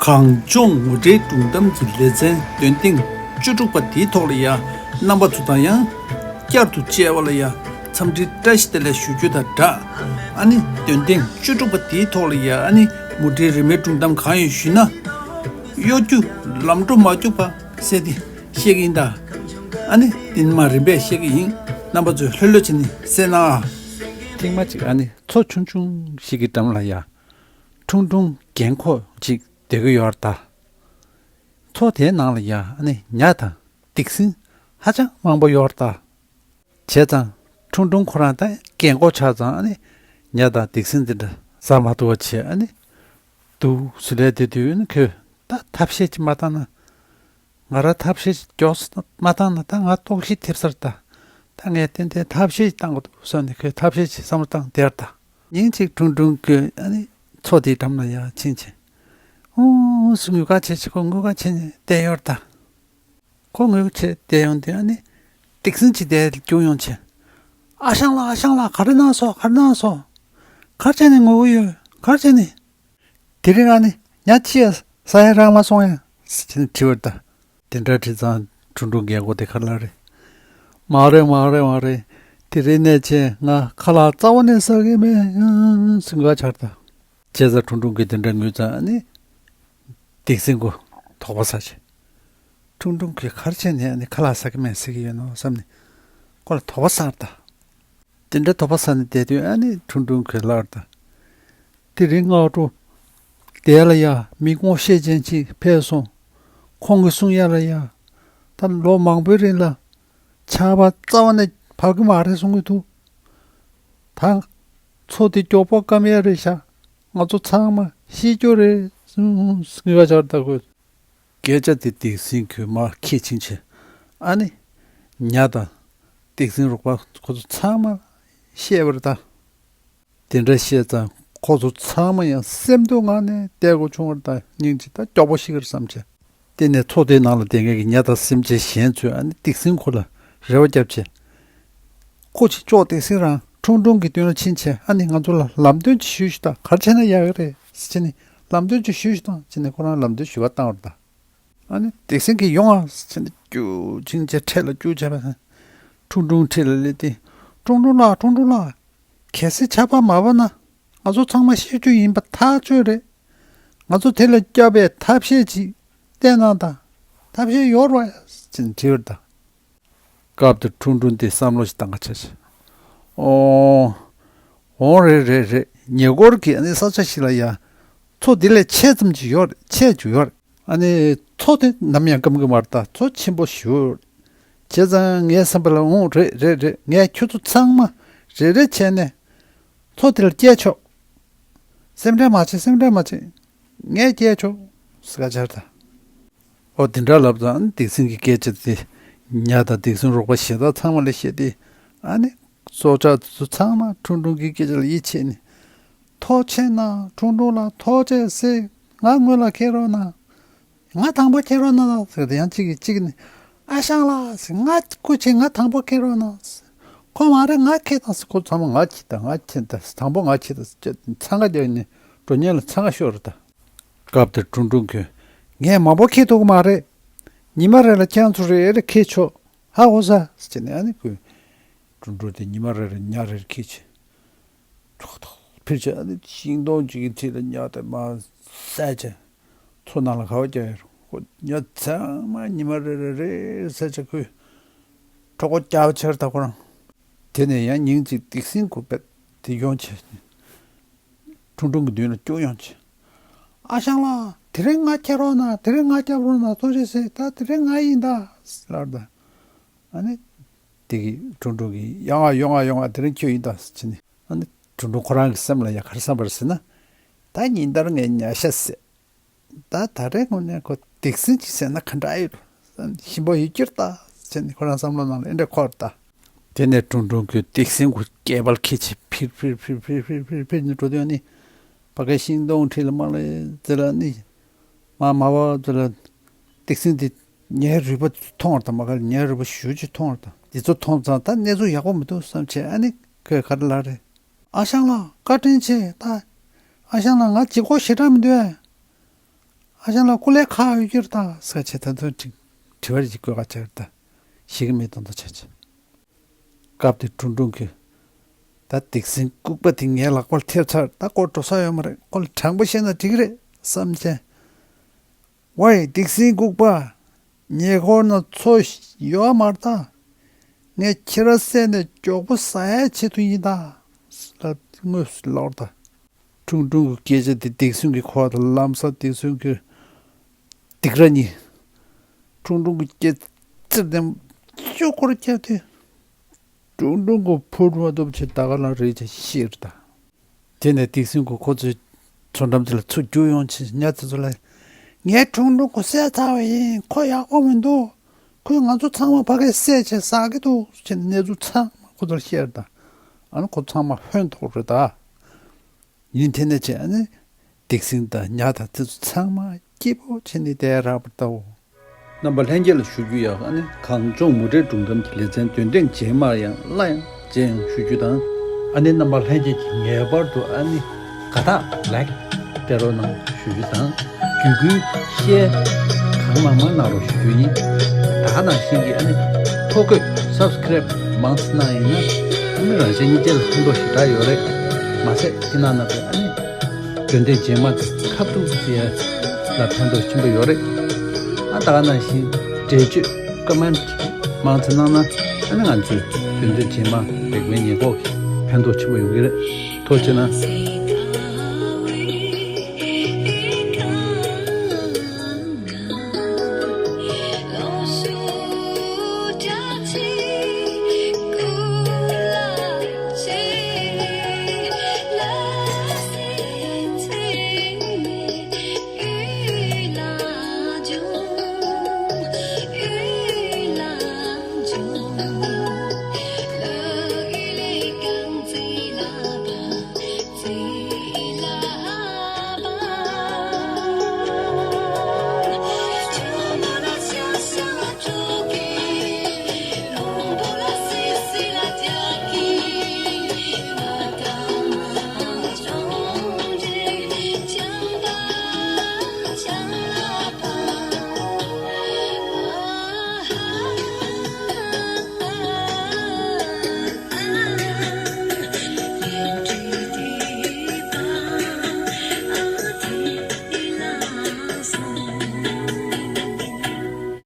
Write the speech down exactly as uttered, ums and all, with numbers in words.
གངས་ལྗོངས་ངོ་སྤྲོད་སྒྲུང་གཏམ་གྱི་ལེ་ཚན་འདོན་ཐེངས་བཅུ་དྲུག་པ་དེའི་ཐོག་ལ་ཡ། རྣམ་པ་ཚོ་དང་ཡང་བསྐྱར་དུ་མཇལ་བ་ལ་ཡ། འཚམས་འདྲི་བཀྲ་ཤིས་བདེ་ལེགས་ཞུ་རྒྱུ་དང་སྦྲགས། ཨ་ནི་འདོན་ཐེངས་བཅུ་དྲུག་པ་དེའི་ཐོག་ལ་ཡ། ཨ་ནི་མུ་འབྲེལ་རི་མོའི་སྒྲུང་གཏམ་གང་ཡིན་ཞུས་ན། གཡོ་སྒྱུ་ལམ་འགྲོ་མ་སྒྱུག་པ་ཟེར་ཏེ་བཤད་ཀྱི་ཡིན་ད། ཨ་ནི་འདི་ནས་མར་རིམ་པས་བཤད་ཀྱི་ཡིན། རྣམ་པ་ཚོས་ལྷོད་ལྷོད་བྱས་ནས་གསན་ཨ། ཐེངས་མ་གཅིག་ཨ་ནི་མཚོ་ཆུང་ཆུང་ཞིག་གི་འགྲམ་ལ་ཡ། ཁྲུང་ཁྲུང་རྒན་འཁོགས་ཅིག་སྡོད་ཀྱི་ཡོད་རེད་ད། མཚོ་དེའི་ནང་ལ་ཡ་ཨ་ནི་ཉ་དང་སྡིག་སྲིན་ཧ་ཅང་མང་པོ་ཡོད་རེད་ད། བྱས་ཙང་ཁྲུང་ཁྲུང་ཁོ་རང་ད་རྒན་འཁོགས་ཆགས་ཙང་ཨ་ནི་ཉ་དང་སྡིག་སྲིན་འདི་འདྲ་ཟ་མ་ཐུབ་པ་བྱས། ཨ་ནི་འདུག་སེ་ལས་བསྡད་དུས་ཨ་ནི་ཁོས་ད་ཐབས་ཤེས་ཅིག་མ་བཏང་ན། ང་རང་ཐབས་ཤེས་ཅིག་མགྱོགས་སེ་མ་བཏང་ན་ད་ང་ལྟོགས་ཤི་ཐེབས་ས་རེད་ད། ད་ངས་ཏན་ཏན་ཐབས་ཤེས་ཅིག་བཏང་དགོས་འདུག་བསམ་ནས་ཁོས་ཐབས་ཤེས་ཅིག་བསམ་བློ་བཏང་བསྡད་ད། ཉིན་གཅིག་ཁྲུང་ཁྲུང་ཁོས་ཨ་ནི་མཚོ་དེའི་འགྲམ་ལ་ཡར་ཕྱིན་བྱས། ཨུང་ཟེར་ངུ་ག་བྱེད་བྱས། ཁོ་ངུ་ག་བྱེད་ནས་བསྡད་ཡོད་རེད་ད། ཁོ་ངུ་ག་བྱས་བསྡད་ཡོང་དུས་ཨ་ནི་སྡིག་སྲིན་ཅིག་དེ་རྒྱུགས་ཡོང་བྱས། ཨ་ཞང་ལགས། ཨ་ཞང་ལགས། ག་རེ་གནང་སོང་། ག་རེ་གནང་སོང་། ག་རེ་བྱས་ནས་ངུ་གི་ཡོད། ག་རེ་བྱས་ནས། དེ་རིང་ཨ་ནི་ཉ་ཅི་ཡ་ཟ་ཡ་རག་མ་སོང་ཡ་ཟེར་བྱས་ནས་དྲི་བར་ད། དེ་འདྲ་དྲིས་ཙང་ཁྲུང་ཁྲུང་རྒན་འཁོགས་དེ་ཁ་ལ་རེད། མ་རེད་མ་རེད་མ་རེད། དེ་རིང་ནས་བྱས་ང་ཁ་ལག་རྩ་བ་ནས་ཟ་གི་མེད་ཟེར་ག་ཆར་ད། བྱས་ཙང་ཁྲུང་ཁྲུང་གིས་དེ་འདྲ་ངུས་ཙང་ཨ་ནི་སྡིག་སྲིན་ཁོ་དོགས་པ་ཟ་བྱས། ཁྲུང་ཁྲུང་གིས་ག་རེ་བྱས་ནས་ཨ་ནི་ཁ་ལག་ཟ་གི་མེད་ཟེར་གི་ཡོད་ནོ་བསམ་ནས་ཁོ་ལ་དོགས་པ་ཟ་ད། དེ་འདྲ་དོགས་པ་ཟ་ནས་བསྡད་དུས་ཨ་ནི་ཁྲུང་ཁྲུང་གིས་ལབ་ད། དེ་རིང་སྔ་དྲོ་དེ་ལ་ཡ་མི་ངོ་ཤེས་ཅན་ཅིག་ཕེབས་སོང་། ཁོང་གིས་གསུང་ཡ་ལ་ཡ། ད་ལོ་མང་པོའི་རིང་ལ་ཆར་པ་རྩ་བ་ནས་བབས་ཀྱི་མ་རེད་གསུང་གི་འདུག་ད་མཚོ་དེ་མགྱོགས་པོ་སྐམ་ཡ་རེད་ཤག་ང་ཚོ་ཚང་མ་ཤི་རྒྱུ་རེད་གསུང་གསུང་ཡ་ཆར་ད་ཁོས། སྐད་ཆ་དེ་སྡིག་སྲིན་ཁོས་མར་ཁྱེར་ཕྱིན་བྱས། ཨ་ནི་ཉ་དང་སྡིག་སྲིན་རོགས་པ་ཁོ་ཚོ་ཚང་མ་ཤེས་པ་རེད་ད། དེ་འདྲ་བཤད་ཙང་ཁོ་ཚོ་ཚང་མ་ཡང་སེམས་སྡུག་ངང་ནས་བསྡད་དགོས་བྱུང་བ་རེད་ད། སྙིང་རྗེ་ད་མགྱོགས་པོ་ཤི་གི་རེད་བསམ་བྱས། དེ་ནས་མཚོ་དེའི་ནང་ལ་བསྡད་མཁན་གྱི་ཉ་དང་སེམས་ཅན་གཞན་ཚོས་ཨ་ནི་སྡིག་སྲིན་ཁོ་ལ་རེ་བ་བརྒྱབ་བྱས། ཁོ་ཅིག་ཅོག་སྡིག་སྲིན་རང་ཁྲུང་ཁྲུང་གི་མདུན་ལ་ཕྱིན་བྱས། ཨ་ནི་ང་ཚོ་ལ་ལམ་སྟོན་ཅིག་ཞུས་ཤིག་དང་། ག་རེ་བྱས་ན་ཡག་གི་རེད་ཟེར་བྱས་ནས་ལམ་སྟོན་ཅིག་ཞུས་ཤིག་དང་ཟེར་ནས་ཁོ་རང་ལམ་སྟོན་ཞུ་བ་བཏང་བ་རེད་ད། ཨ་ནི་སྡིག་སྲིན་གྱིས་ཡོང་ཨ་ཟེར་ནས་རྒྱུག་ཅིང་བྱས་འཕྲེད་ལ་རྒྱུག་བྱས་པ། ཁྲུང་ཁྲུང་འཁྲིས་ལ་སླེབས་ཏེ། ཁྲུང་ཁྲུང་ལགས། ཁྲུང་ཁྲུང་ལགས། གལ་སྲིད་ཆར་པ་མ་བབས་ན་ང་ཚོ་ཚང་མ་ཤི་རྒྱུ་ཡིན་པ་ཐག་ཆོད་རེད། ང་ཚོ་དེ་ལ་སྐྱོབ་པའི་ཐབས་ཤེས་ཅིག་བསྟན་གནང་དང་། ཐབས་ཤེས་ཡོད་རེད་པས་ཟེར་ནས་དྲིས་པ་རེད་ད། སྐབས་དེར་ཁྲུང་ཁྲུང་དེས་བསམ་བློ་ཞིག་བཏང་ག་ཆ་བྱས། ཨོ། འོང་། རེད་རེད་རེད། ཉེ་འཁོར་གྱི་ཨ་ནི་ས་ཆ་ཞིག་ལ་ཡ། མཚོ་འདི་ལས་ཆེ་ཙམ་ཅིག་ཡོད་རེད། ཆེ་ཅིག་ཡོད་རེད། ཨ་ནི་མཚོ་དེ་ནམ་ཡང་སྐམ་གི་མ་རེད་ད། མཚོ་ཆེན་པོ་ཞིག་ཡོད་རེད། བྱས་ཙང་ངའི་བསམ་པ་ལ། འོང་། རེད་རེད་རེད། ངས་ཁྱོད་ཚོ་ཚང་མ་རེ་རེ་བྱས་ནས་མཚོ་དེ་ལ་བསྐྱལ་ཆོག་སེམས་ཁྲལ་མ་བྱེད། སེམས་ཁྲལ་མ་བྱེད། ངས་བསྐྱལ་ཆོག་ཟེར་ག་ཆར་ད། ཨོ་དེ་འདྲ་ལབ་ཙང་སྡིག་སྲིན་གྱི་སྐད་ཆ་དེ་ཉ་དང་སྡིག་སྲིན་རོགས་པ་གཞན་དག་ཚང་མ་ལ་བཤད་དེ། ཨ་ནི་སྲོག་ཆགས་དེ་ཚོ་ཚང་མ་ཁྲུང་ཁྲུང་གི་སྐད་ཆ་ལ་ཡིད་ཆེས་ནས། ཐུགས་རྗེ་གནང་། ཁྲུང་ཁྲུང་ལགས། ཐུགས་རྗེ་གཟིགས། ང་སྔོན་ལ་འཁྱེར་རོགས་གནང་། ང་དང་པོ་འཁྱེར་རོགས་གནང་ཟེར་ཏེ། ཡང་གཅིག་གིས་གཅིག་ནས། ཨ་ཞང་ལགས་ཟེར། ང་སྐུ་མཁྱེན། ང་དང་པོ་འཁྱེར་རོགས་གནང་ཟེར། ཁོ་མ་རེད། ང་འཁྱེར་དང་ཟེར། ཁོ་ཚང་མ་ང་འཁྱེར་དང་། ང་འཁྱེར་དང་། དང་པོ་ང་འཁྱེར་དང་ཟེར་འཚང་ཁ་རྒྱག་ནས་འགྲོ་མཁན་ལ་འཚང་ཁ་ཤོར་རེད་ད། སྐབས་དེར་ཁྲུང་ཁྲུང་གིས། ངས་མང་པོ་འཁྱེར་ཐུབ་ཀྱི་མ་རེད། ཉི་མ་རེ་ལ་རྐྱང་ཚོ་རེ་རེ་འཁྱེར་ཆོག་ཧ་གོ་ས་ཟེར་ནས། ཨ་ནི་ཁོས་ཁྲུང་ཁྲུང་དེ་ཉི་མ་རེ་རེ་ཉ་རེ་རེ་འཁྱེར་བྱས། ཐོག་ཐོག་ཕེབས་བྱས། ཨ་ནི་ཤིང་སྡོང་གཅིག་གི་འཁྲིས་ལ་ཉ་དེ་མར་བསད་བྱས། མཚོ་ནང་ལ་ག་པར་བསྐྱལ་ཡོད་རེད། ཁོ་ཉ་ཚང་མ་ཉི་མ་རེ་རེ་རེ་བསད་བྱས། ཁོས་གྲོད་ཁོག་བརྒྱབ་ཆར་ད་ཁོ་རང་། དེ་ནས་ཡང་ཉིན་གཅིག་སྡིག་སྲིན་ཁོ་རྦད་དེ་ཡོང་བྱས། ཁྲུང་ཁྲུང་གི་མདུན་ལ་སྐྱོར་ཡོང་བྱས། ཨ་ཞང་ལགས། དེ་རིང་ང་འཁྱེར་རོགས་གནང་། དེ་རིང་ང་སྐྱོབ་རོགས་གནང་། ཐུགས་རྗེ་གཟིགས། ད་དེ་རིང་ང་ཡིན་ད་ལབ་ད། ཨ་ནི་དེ་གི་ཁྲུང་ཁྲུང་གིས། ཡོང་ང་ཡོང་ང་ཡོང་ང་། དེ་རིང་ཁྱོད་ཡིན་ད་ཟེར་བྱས་ནས། ཨ་ནི་ཁྲུང་ཁྲུང་ཁོ་རང་གི་སེམས་ལ་ཡ་ག་རེ་བསམ་པ་རེད་ཟེར་ན། ད་ཉིན་ལྟར་ངས་ཉ་ཤ་བཟས། ད་ད་རེས་དངོས་གནས་ཁོ་སྡིག་སྲིན་ཅིག་བཟས་ན་ག་འདྲ་ཡོད། ཞིམ་པོ་ཡོད་རྒྱུ་རེད་ད་ཟེར་ནས་ཁོ་རང་བསམ་བློ་ནང་ལ་ཨེ་འདྲ་འཁོར་ད། དེ་ནས་ཁྲུང་ཁྲུང་གིས་སྡིག་སྲིན་ཁོ་སྐེད་པར་འཁྱེར་བྱས་ཕིར་ཕིར་ཕིར་ཕིར་ཕིར་ཕིར་ཕིར་ནས་འགྲོ་དུས། ཨ་ནི་ཕ་གའི་ཤིང་སྡོང་འཁྲིས་ལ་མར་ལ་ཙེ་ལ་ནི། མར་མར་བ་ཙེ་ལ་སྡིག་སྲིན་དེ་ཉའི་རུས་པ་མཐོང་བ་རེད་ད། མ་ག་ལ་ཉའི་རུས་པ་ཞེ་པོ་ཅིག་མཐོང་བ་རེད་ད། འདི་ཚོ་མཐོང་ཙང་ད་གནས་ཚུལ་ཡག་པོ་མི་འདུག་བསམ་བྱས། ཨ་ནི་ཁོས་ག་རེ་ལབ་རེད། ཨ་ཞང་ལགས། བཀའ་དྲིན་ཆེ་ད། ཨ་ཞང་ལགས། ང་ལྗིད་ཁོག་ཞེ་དྲག་མི་འདུག་ཨེ། ཨ་ཅག་ལགས་སྐུ་ལས་ཁག་ཡོད་ཀྱི་རེད་ད་ཟེར་བྱས། ད་དུང་དྲི་དྲི་བ་རེ་ཞིག་བཀོད་ག་བྱས་རེད་ད། ཤེས་ཀྱི་མེད་མདོག་མདོག་བྱས་བྱས། སྐབས་དེ་ཁྲུང་ཁྲུང་གིས་ད་སྡིག་སྲིན་ལྐུགས་པ་དེ་ངའི་ལག་པར་ཐེབས་ཚར། ད་ཁོ་འགྲོ་ས་ཡོད་མ་རེད། ཁོ་ལ་དྲང་པོ་བཤད་ན་འགྲིག་གི་རེད་བསམ་བྱས། ཝེ་སྡིག་སྲིན་ལྐུགས་པ། ཉེ་འཁོར་ན་མཚོ་ཡོད་མ་རེད་ད། ངས་ཁྱེད་རང་བསད་ནས་མགྱོགས་པོ་ཟ་ཡའི་ཆེད་དུ་ཡིན་ད། ལ་དངོས་སུ་ལབ་རེད་ད། ཁྲུང་ཁྲུང་གི་སྐད་ཆ་དེ་སྡིག་སྲིན་གྱིས་གོ་བ་དང་། ལམ་སང་སྡིག་སྲིན་གྱི་སྡིག་ར་གཉིས་ཁྲུང་ཁྲུང་གི་སྐེ་བཙིར་ནས་ཅོག་ཁོར་བརྒྱབ་སྟེ། ཁྲུང་ཁྲུང་གི་ཕུ་རུ་བ་ལྟ་བུ་བྱས། ད་ག་ལ་རེད་ཅེས་ཤེས་རེད་ད། དེ་ནས་སྡིག་སྲིན་གྱིས་ཁོ་ཚོའི་མཚོ་འགྲམ་དེ་ལ་ཚུར་རྒྱུགས་ཡོང་བྱས། ཉ་དེ་ཚོ་ལ། ངས་ཁྲུང་ཁྲུང་ཁོ་བསད་ཚར་བ་ཡིན། ཁོ་ཡག་པོ་མི་འདུག་ཁོས་ང་ཚོ་ཚང་མ་ཕ་གིར་བསད་བྱས་ཟ་གི་འདུག་ཅེས་གནས་ཚུལ་ཚང་མ་ཁོ་ཚོར་བཤད་རེད་ད། ཨ་ནི་ཁོ་ཚང་མ་ཧོན་ཐོར་རེད་ད། ཡིན། དེ་ནས་བྱས་ཨ་ནི་སྡིག་སྲིན་དང་ཉ་དང་དེ་ཚོ་ཚང་མ་སྐྱིད་པོ་བྱས་ནས་བསྡད་རག་པ་རེད་ད། རྣམ་པ་ལྷན་རྒྱས་ལ་ཞུ་རྒྱུ་ཡག་ཨ་ནི་གངས་ལྗོངས་མུ་འབྲེལ་སྒྲུང་གཏམ་གྱི་ལེ་ཚན་འདོན་ཐེངས་རྗེས་མར་ཡང་སླར་ཡང་མཇལ་ཡོང་ཞུ་རྒྱུ་དང་། ཨ་ནི་རྣམ་པ་ལྷན་རྒྱས་ཀྱིས་ངེས་པར་དུ་ཨ་ནི་དགའ་རྟགས་ལའིཀ་སྤྲད་རོགས་གནང་ཞུ་རྒྱུ་དང་། བརྒྱུད་སྐུལ་ཤེར་གང་མང་མང་གནང་རོགས་ཞུ་རྒྱུ་ཡིན། ད་ག་ནང་བཞིན་གྱི་ཨ་ནི་ཐོ་འགོད་སབ་སི་ཀེ་རེབ་མང་ཙམ་གནང་ཡིན་ན་ཨ་ནི་རང་གཞན་གཉིས་ཆ་ལ་ཕན་ཐོགས་ཞེ་དྲག་ཡོད་རེད། མ་ཟད་ཁྱེད་རྣམ་པས་ཨ་ནི་འདོན་ཐེངས་རྗེས་མ་དེ་ཁ་ཐུག་བྱས་ལ་ཕན་ཐོགས་ཆེན་པོ་ཡོད་རེད། ཨ་ད་ག་ནང་བཞིན་འགྲེལ་བརྗོད་ཀོ་མེན་ཊི་མང་ཙམ་གནང་ན་ཨ་ནི་ང་ཚོས་འདོན་ཐེངས་རྗེས་མ་རིག་པའི་ཉེན་འགོག་གི་ཕན་ཐོགས་ཆེན་པོ་ཡོང་གི་རེད། ཐུགས་རྗེ་གནང་།